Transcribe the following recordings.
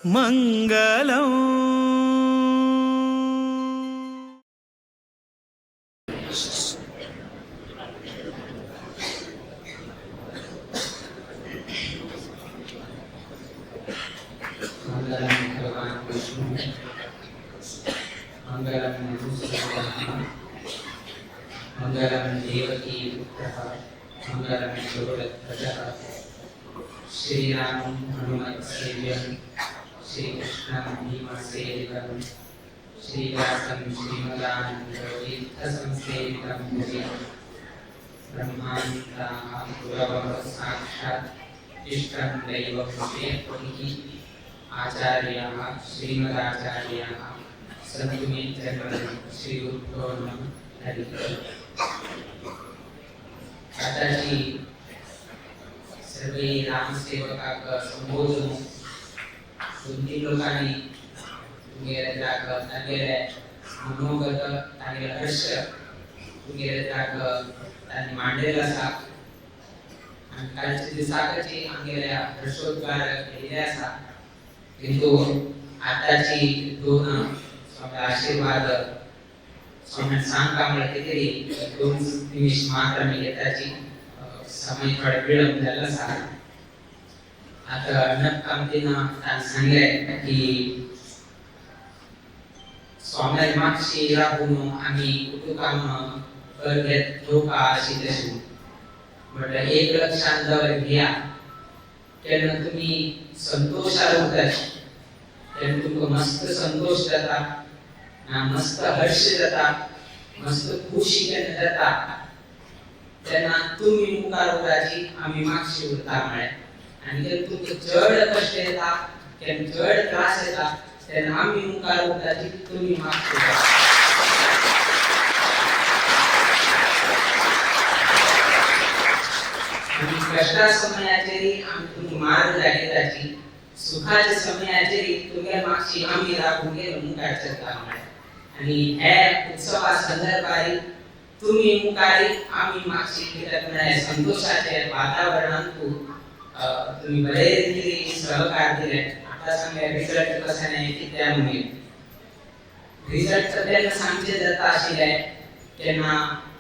మంగళం. मंगलं भगवान् विष्णु, मंगलं मधुसूदनः, मंगलं देवकी पुत्रः, मंगलं गरुडध्वजः। श्रीरामं हनुमत्सेव्यं, श्रीकृष्णं भीमसेवितं, श्रीव्यासं श्रीमदानन्दतीर्थसंसेवितं भजे। ब्रह्मानन्दाः गुरवः साक्षात् इष्टं दैवं श्रीपतिः, आचार्याः श्रीमदाचार्याः सन्तु मे चरणं। श्रीगुरुभ्यो नमः। हरिः। आताची सर्वे रामसेवकाक संबोधन दोन तीन लोकांनी तुमगेले त्राक तांगेले मनोगत, तांगेले हर्ष तुमगेले त्राक तांणी मांडलेलो आसा आनी कालच्या दिसाकची आमगेल्या हर्षोद्गार केल्ले आसा। किंतु आताची दोन स्वामी आशीर्वाद स्वामी सांगता म्हळ्यार कितें 2 निमिष मात्र आमी घेताची, समय थोडे विळंब जाल्लो आसा। आतां अण्णप कामतीन तांणी सांगलें की स्वाम्यान मातशी राबून आमी कुटुंबान कर घेवपा अशी तशी म्हटल्यार एक लक्षांत दवर घेया, तेन्ना तुमी संतोषार उरताची, तेन्ना तुमकां मस्त संतोष जाता ना, मस्त हर्ष जाता, मस्त खुशी केन्ना जाता, तेन्ना तुमी मुखार उरताची, आमी मागशी उरता म्हळ्यार। आनी जेन्ना तुमकां चड कश्ट येता, तेन्ना चड त्रास येता, तेन्ना आमी मुखार उरताची, तुमी मागशी उरता। आमी कश्टा समयाचेर आमी तुमकां मार्ग दाखयताची, सुखाच्या समयाचेर तुमगे मागशी आमी राबून गेलो मुखार चलता म्हळ्यार। आनी हे उत्सवा संदर्भार तुमी मुखार आमी मागशी कित्याक म्हळ्यार संतोषाचे वातावरणांतू तुमी बरे रितीन सहकार दिले। आतां सांगले रिजल्ट कशें न्ही कित्याक म्हणून रिजल्ट तर तेन्ना सांगचे जाता आशिल्ले, तेन्ना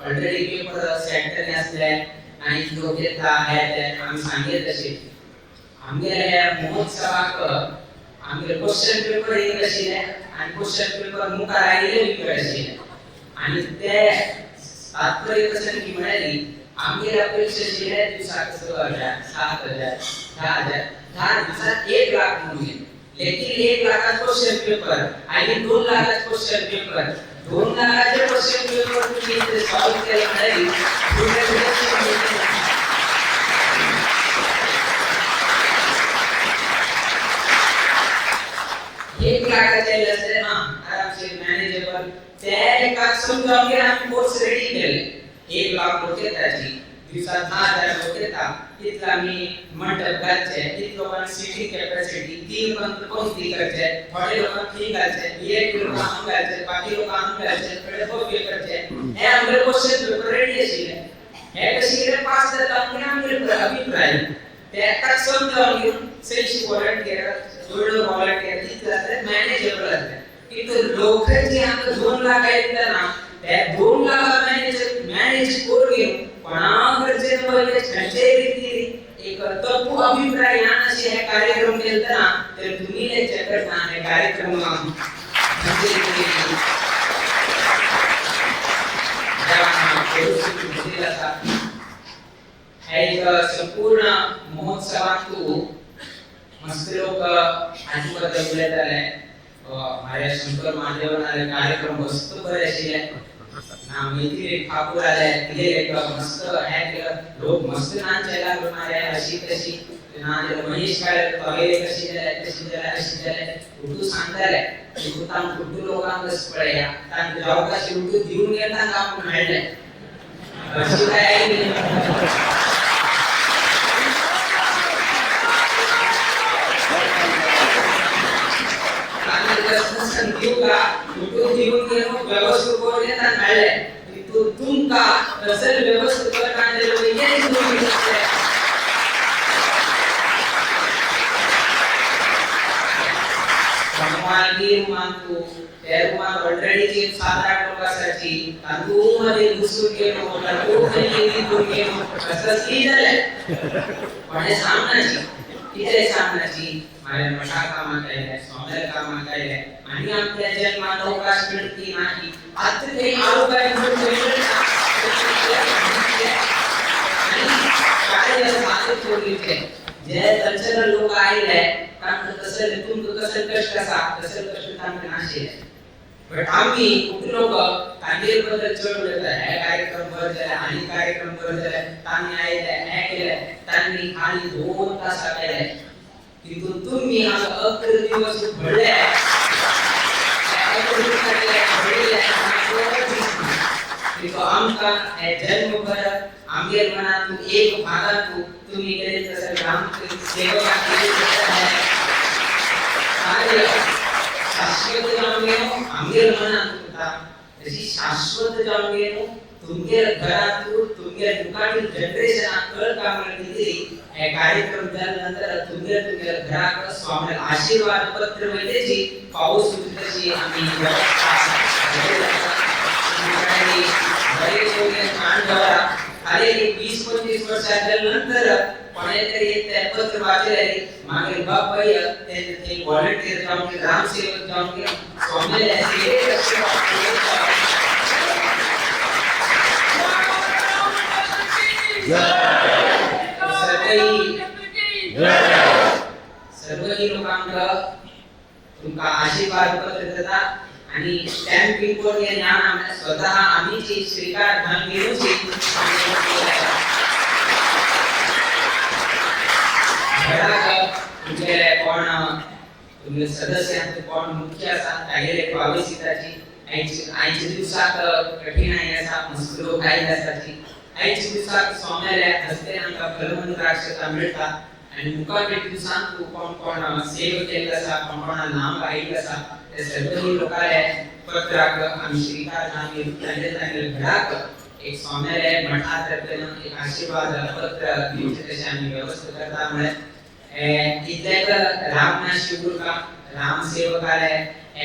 ऑलरेडी पेपर सेट जाल्ले आसले आनी लोक येता हे ते आमी सांगले तशें आमगेले ह्या महोत्सवाक आमगेले क्वेश्चन पेपर एक आशिल्ले आनी क्वेश्चन पेपर मुखार आयिल्ले विंगड आशिल्ले आनी ते तात्पर्य कशें की म्हळ्यार आमगेले अपेक्षा आशिल्ले दिवसाक 6,000, 7,000, 10,000, 10 दिवसाक 1 लाख म्हणून, लेकिन 1 लाखात क्वेश्चन पेपर आणि 2 लाखात क्वेश्चन पेपर, 2 लाखाचे क्वेश्चन पेपर तुम्ही इथे सॉल्व केले म्हळ्यार 1 लाखाचे आसले ना आरामशीर मॅनेजेबल। त्या एका समजावन घेवन आमी कोर्स रेडी केले। 1 लाख लोक येताची, दिवसात 10,000 लोक येता, तितला आमी मंडप घालचे, तितले लोकांक सिटींग कॅपॅसिटी, 3 पंक्ती करचे, थोडे लोकांक थंय घालचे, एक लोकांक हांगा घालचे, बाकी लोकांक हांगा घालचे, थोडे बफे करचे। हे आमगेले क्वेश्चन पेपर रेडी आशिल्ले। हे कशें कितें पास जाता म्हणून आमगेले अभिप्राय तेका समजावन घेवन 600 व्हॉलंटियर, 150 व्हॉलंटियर तितले आसले मॅनेजेबल आसले। किंतु लोकांची आमकां 2 लाख येतना ना, ते 2 लाख मॅनेज करून घेवन कोणा कडचे पळयले खंयचे रितीन एक तप्पू अभिप्राय ह्यान अशे हे कार्यक्रम केलतना तर तुमी लेगीत करता हे कार्यक्रम खंयचे रितीन आसा। हे एक संपूर्ण महोत्सवांतू मस्त लोक हाचे बद्दल उलयताले। म्हारे शंकर महादेवन आले कार्यक्रम मस्त बरे आशिल्ले ना, मैथिली ठाकूर आले तिले एक मस्त हे केलं, लोक मस्त नाचायला लागले मारे अशी तशी ना, महेश काळे तोगेले कशी जाले तशी जाले अशी जाले उठू सांगताले तांकां कुटू लोकांक पळया तांकां अवकाश उठू दिवन गेले तांकां आपूण मेळ्ळें अशी काय आयली। दिवका उठून दिवन गेलो व्यवस्थित करून तांकां मेळ्ळें, किंतु तुमकां तसले व्यवस्थित करपाक मागीर रुमांतू त्या रुमांत ऑलरेडी 7-8 लोक आसाची तांतू मध्ये घुसून गेलो तांतू तितून गेलो कसं जालें. पण हें सांगनाची कितें सांगनाची माझ्या मठा कामाक आयले स्वाम्यार कामाक आयले आनी आमच्या जन्मात अवकाश मेळटी नाही आतां थंय आरोग्य म्हणून आनी कार्य सादर करून जे कल्चरल लोक आयले तांकां कसले तुमकां कसले कश्ट आसा तसले कश्ट तांकां नाशिल्ले. बट आमी खूब लोक तांगेर बद्दल चड उलयता हे कार्यक्रम बरें जाले आनी कार्यक्रम बरें जाले तांणी आयले हे केले तांणी खाली 2 तासां केले तितून तुमी हांगा 11 दिवस भरले 11 दिवसाचे भरिल्ले तितून आमकां हे जन्मभर आमगेर मनांत एक भागांत तुमी केले तसें राम सेवकां केले तशें कार्य शाश्वत जावन गेलो आमगेर मनांत उरता तशी शाश्वत जावन गेलो तुमगेर घरांत तुमगेर मुखार जनरेशनाक कळटा म्हणून कितें हे कार्यक्रम जाल्या नंतर तुमगेर तुमगेर घराक स्वामी आशीर्वाद पत्र वयतेची पावस तशी आमी व्यवस्था बरे दवरा खाली 20-25 वर्सां जाल्या नंतर कोणे तरी ते पत्र वाचले मागीर बापाय ते व्हॉलंटियर जावन ग्रामसेवक जावन स्वामीले सेवेक सर्वही लोकांक तुमकां आशीर्वाद पत्र दिता आणि स्टॅम्प पेपर हे ज्ञान स्वतः आम्हीची स्वीकार धान घेवची घराक तुमगेले कोण तुमगे सदस्यांत कोण मुख्य आसा तागेले प्रवेशिताची आयच्या दिवसाक कठीणाय आसा मस्त लोक आयिल्ले आसाची आयच्या दिवसाक स्वाम्याल्या हस्ते आमकां फलमंत्राक्षता मेळटा आनी मुखावेल्या दिवसांत कोण कोण सेव केल्ले आसा कोण कोणा नाम आयिल्ले आसा ते सर्वही लोकांले पत्राक आमी स्वीकार आमी तांचे तांगे घराक एक स्वाम्याले मठा तर्फेन एक आशीर्वाद पत्र दिवचे तशें आमी व्यवस्था करता. म्हळ्यार इतलेक राम शिवुरका राम सेवकाले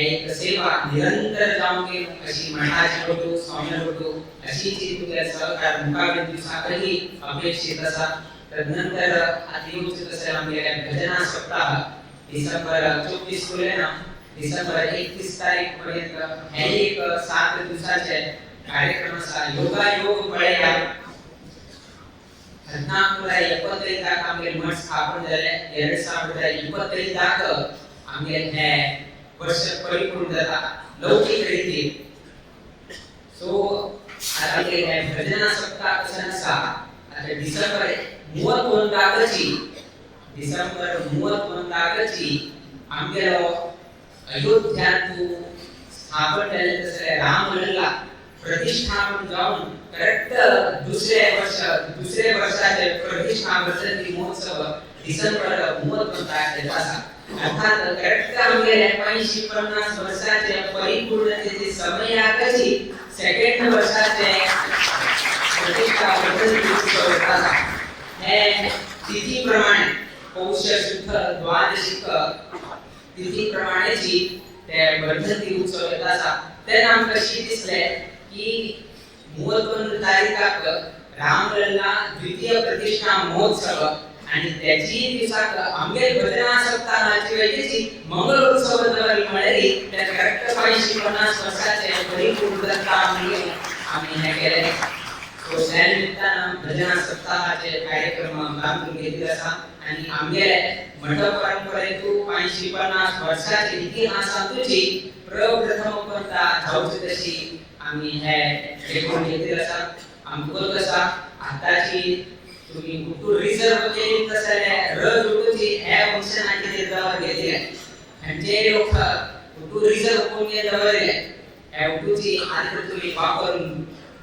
एक सेवा निरंतर जावंक अशी मठाची वटू स्वाम्या वटू अशीची तुमगे सहकार मुखावेल्या दिवसाकही अपेक्षित आसा. तदनंतर आतां येवचें तशें आमगेले भजना सप्ताह डिसेंबर 24 वयल्यान डिसेंबर 31 तारीख पर्यंत हे एक 7 दिवसाचे कार्यक्रम आसा. योगायोग पळया 1475 आमगेले मठ स्थापन जाले 2025 आमगेले हे वर्ष परिपूर्ण जाता लौकीक रितीन. सो आतां हे भजना सप्ताह कशें आसा आतां डिसेंबर 31 डिसेंबर 31 आमगेलो अयोध्यांतु स्थापन जाल्लें तसलें रामलल्ला प्रतिष्ठापन जावन करेक्ट दुसरे वर्षाचे प्रतिष्ठा वर्षांती महोत्सव डिसेंबर 31 आसा. अर्थात करेक्ट आमगेले 85-50 वर्षाचे परिपूर्णतेचे समयाकची सेकंड वर्षाचे प्रतिष्ठा वर्षांती उत्सव आसा. हे तिथी प्रमाणे पौष शुद्ध द्वादशिक तिथी प्रमाणेची ते वर्धंती उत्सव येता आसा. तेन्ना आमकां कशी दिसले की 31 तारीखाक रामलल्ला द्वितीय प्रतिष्ठा महोत्सव आणि त्याची दिवसाक आमगेर भजना सप्ताहाची वैद्यची मंगलोत्सव दवरली म्हळ्यार त्या करेक्ट 85-50 वर्साचे परिपूर्ण आमी हें केलें. सो त्या निमित्तान भजना सप्ताहाचे कार्यक्रम बांदून घेतिल्ले आसा आनी आमगेले मठ परंपरेंतू 85-50 वर्साचे इतिहासांतूची प्रप्रथम करता जावची तशी आमी हे देखून घेतिल्ले आसा. आमकां खबर आसा आतांची तुमी कुटूर रिजर्व केली तसले रज उठूची हे फंक्शनाचेर दवर घेतिल्ले खंयचेय लोक कुटूर रिजर्व करून दवरिल्ले हे उठूची आतां तुमी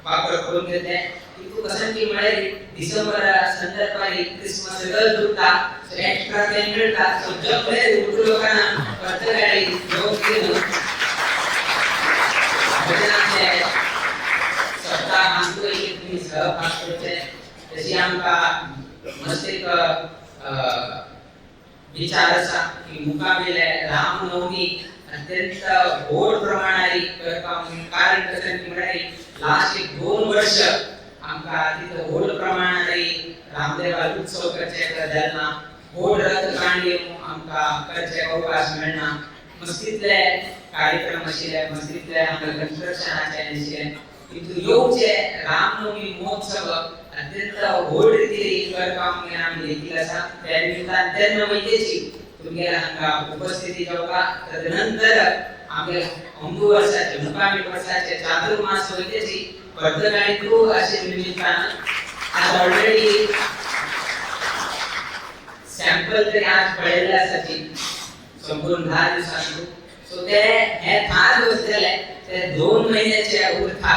वापर करून घेतले. तितू कशें की म्हळ्यार डिसेंबर संदर्भार क्रिसमस रज उरता सो एक्स्ट्रा ते मेळटा. सो जग म्हळ्यार उठू लोकांना प्रत्येकाली घेवन घेवन भजनाचे सप्ताहांतूय तुमी सहभाग करचे. तशी आमकां मस्त एक विचार आसा की मुखावेले रामनवमी अत्यंत व्हड प्रमाणारी करपाक कारण कशें की म्हळ्यार लास्ट एक 2 वर्ष आमकां तितलो व्हड प्रमाणारी रामदेवाल उत्सव करचे जालें ना. व्हड रथ कांडी आमकां करचे अवकाश मेळना. मस्तीतले कार्यक्रम आशिल्ले, मस्तीतले आमकां कन्स्ट्रक्शनाचे आशिल्ले. किंतु येवचे रामनवमी महोत्सव अत्यंत व्हड रितीन करपाक आमी देखील आसा. त्या निमित्तान तेन्ना वयतेची तुमगेल्या हांगा उपस्थिती जावपा. तदनंतर आमगे अंबू वर्साचे मुकामी वर्साचे चातुर्मास वयतेची वर्तकाळी अशे निमित्तान आज ऑलरेडी सॅम्पल तरी आज पळयल्ले आसाची संपूर्ण 10 दिवसांतू. सो ते हे 10 दिवस जाले ते 2 महिन्याचे उरता.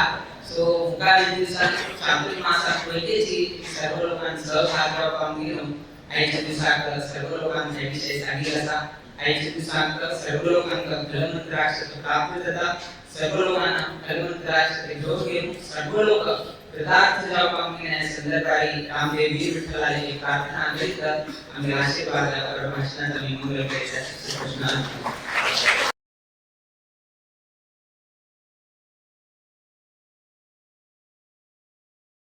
सो मुकामी दिवसांत चातुर्मासाक वयतेची सर्व लोकांक सहभाग जावपाक घेवन आयच्या दिवसाक सर्व लोकांक हे विशय सांगिल्लो आसा. आयच्या दिवसाक सर्व लोकांक फलमंत्राक्षर प्राप्त जाता. सर्व लोकांना फलमंत्राक्षर घेवन घेवन सर्व लोक कृतार्थ जावपाक ह्या संदर्भार रामदेव वीर विठ्ठलाची प्रार्थना करीत आमी आशीर्वाद भाशणांत आमी मंगल करीत. कृष्ण.